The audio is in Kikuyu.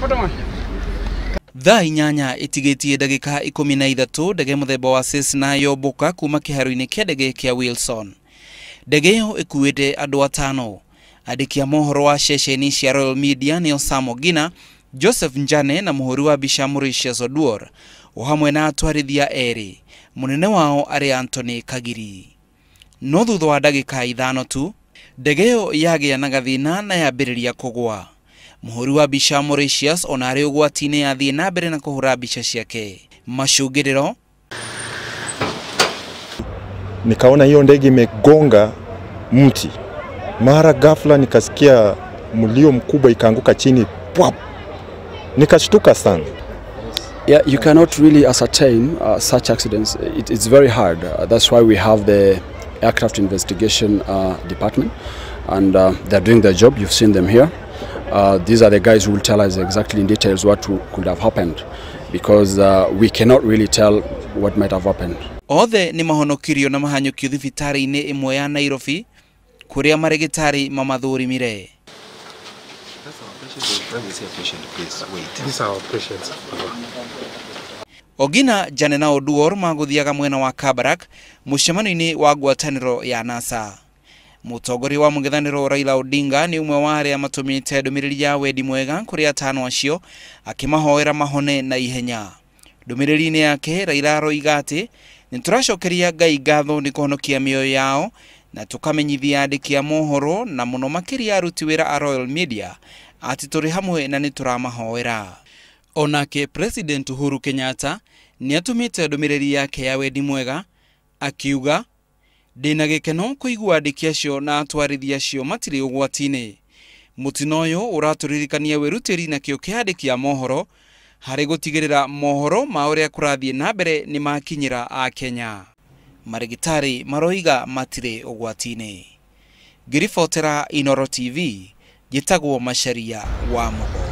Thaa 8 itigitie ndagika 13 ndege muthemba wa Cessna yomboka kuma kiharo-inĩ kĩa ndege kĩa Wilson. Ndege ĩyo ĩkuĩte andũ atano. Andĩki a mohoro wa ceceni cia Royal Media nĩo Sam Ogina, Joseph Njane na mũhũri wa mbica Mauritius Oduor, o hamwe na atwarithia erĩ, mũnene wao arĩ Anthony Kagiri. No thutha wa ndagika 5 tu, ndege ĩyo yagĩa na gathĩna na yambĩrĩria kũgwa. Mũhũri wa mbica Mauritius ona arĩ ũgwati-inĩ athiĩ na mbere na kũhũra mbica ciake. Macũngĩrĩro, nikaona hiyo ndege imegonga mti. Mara ghafla nikasikia mlio mkubwa, ikaanguka chini pwap. Nikashtuka sana. Yeah, you cannot really ascertain such accidents. It's very hard. That's why we have the aircraft investigation department, and they're doing their job. You've seen them here. These are the guys who will tell us exactly in details what could have happened, because we cannot really tell what might have happened. Othe ni mahonokirio na mahanyũkio thibitarĩ-inĩ ĩmwe ya Nairobi kũrĩa marĩgĩtarĩ mamathũrimire. Ogina, Jane na Oduor magũthiaga mwena wa Kabarak mũcemanio-inĩ wa ngwatanĩro ya NASA. Mũtongoria wa mũng'ethanĩro Raila Odinga nĩ ũmwe wa arĩa matũmĩte ndũmĩrĩri ya wendi mwega kũrĩ atano acio akĩmahoera mahone na ihenya. Ndũmĩrĩri-inĩ yake Raila aroiga atĩ nĩtũracokeria Ngai ngatho nĩ kũhonokia mĩoyo yao na tũkamenyithia andĩki a mohoro na mũno makĩria aruti wĩra a Royal Media atĩ tũrĩ hamwe na nĩtũramahoera. Onake President Uhuru Kenyatta nĩatũmĩte ndũmĩrĩri yake ya wendi mwega akiuga ndĩna gĩkeno kũigua andĩki acio na atwarithia acio matirĩ ũgwati-inĩ. Mũtino ũyũ ũratũririkania wĩrutĩri na kĩo kĩa andĩki a mohoro harĩ gũtigĩrĩra mohoro ma ũrĩa kũrathiĩ na mbere nĩmakinyĩra Akenya. Marĩgĩtarĩ maroiga matirĩ ũgwati-inĩ. Ngĩribotera Inooro TV, njĩtagwo Macharia wa Mugo.